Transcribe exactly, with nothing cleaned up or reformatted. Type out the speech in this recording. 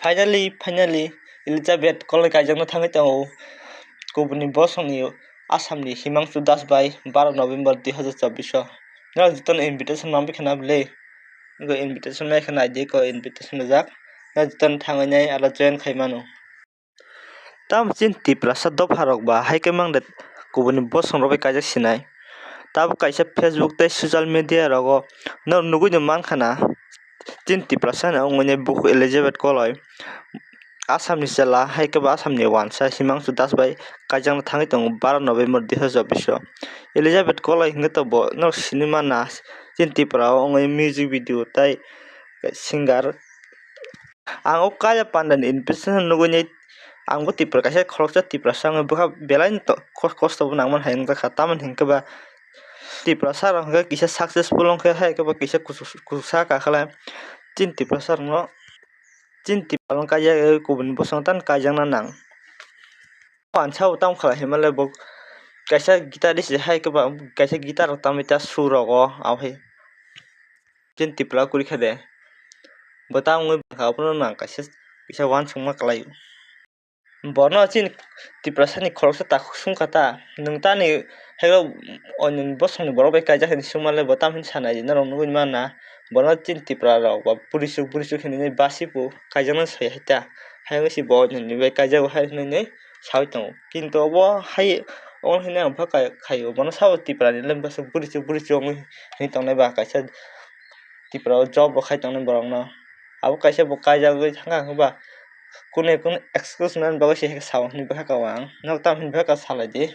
Finally, finally, Elizabeth Koloi kaijakna thangwi tongo kubuni bosongni Assamni Himanshu Das bai baro November dui hazar chobbish o. Norok jotono invitation manwi khana bwle. Invitation nai khana naidi ko invitation rijak. Norok jotono thangwi nai aro join khai mano. Tamo chini Tiprasa dopharok ba hai khe mang de kubuni bosongrok bai kaijak sinai. Tabuk kaisa Facebook tei social media rogo norok nugui no mankha na chini Tiprasa ni wngwi bukhuk Elizabeth Koloi Assamni chwla hai khe bo Assamni uansa Himanshu Das bai kaijakna thangwi tongo baro November dui hazar chobbish o. Elizabeth Koloi hwnkhe to bo norok sini mana chini Tripura o wngwi music video tei singer. Ang o Kaya Panda ni invitation nugui nai, ang bo Tripura kaisa khoroksa Tiprasa wngwi bwkha belai no to-, kos-, kosto bo nangmani hai wngjakha. Tamoni hinkhe ba Tiprasa rok hinkhe kisa successful wngkhe hai khe ba kisa kuchuk-, kuchuksa kakhlai chini Tiprasa rokno, chini Tripura rokno kaijak kubuni bosong tamo kaijakna nang. Uansa bo tamo khlai hinmale bo kaisa guitarist hai khe ba kaisa guitar rok tamwi ta sur rogo, abo hai chini Tripura kwrwi kha de. Bo tamo wngwi mankha, abono nang kaisa, kaisa uansukma kwlai. Bono chini Tiprasa ni khoroksa takhuk sungkha ta, nwng tani hai o ononi bosongni borok bai kaijak hinwi sungmale bo tamo hinwi sanai di, norok nugui manna. Bono chini Tripura rok ba bwrwichuk bwrwichuk hinwi basibo kaijaknai sai hai ta. Hai wngwi se bo ononi bai kaijago hai hinwi saui tongo. Kintu obo hai, obo hinwi ang bwkha khaio, bono sabo Tripura ni le bwswk bwrwichuk bwrwichuk wngwi hinwi tongnai ba kaisa Tripura o job bo khai tongnai borokno. Abo kaisa bo kaijagwi thangkha hwnba kune kune excuse nani bagwi se sao hinwi bwkha kao ang. Norok tamo hinwi bwkha kao salai di.